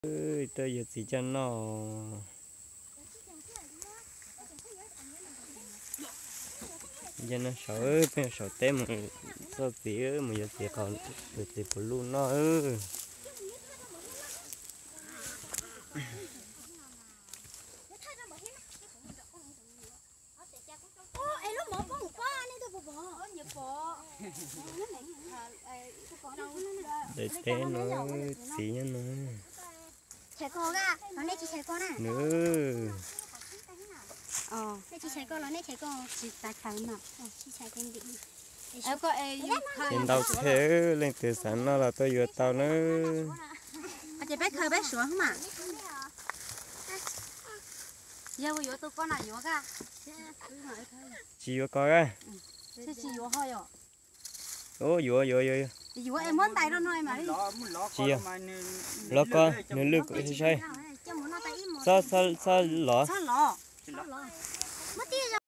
Tuaj yuav txiv coj noj. Coj noj saum, peb saum teb mus txog txiv, mus yuav txiv qhov, yuav txiv puv luj noj. Daim teb no, txiv nyob no. Nws, txiv ntau thiab, leej twg xav noj los tuaj yuav tau nawb. Ces peb khaws peb suav mas. Yog yuav tus ko na yuav ka. Tsis yuav ko ka. Tsis yuav ho yom. Ub, yuav yuav yuav yuav. Yuav es muab ntais rau no mas. Tsis yog, lov ko, nws lwj kuv saib. Txhob, txhob lov.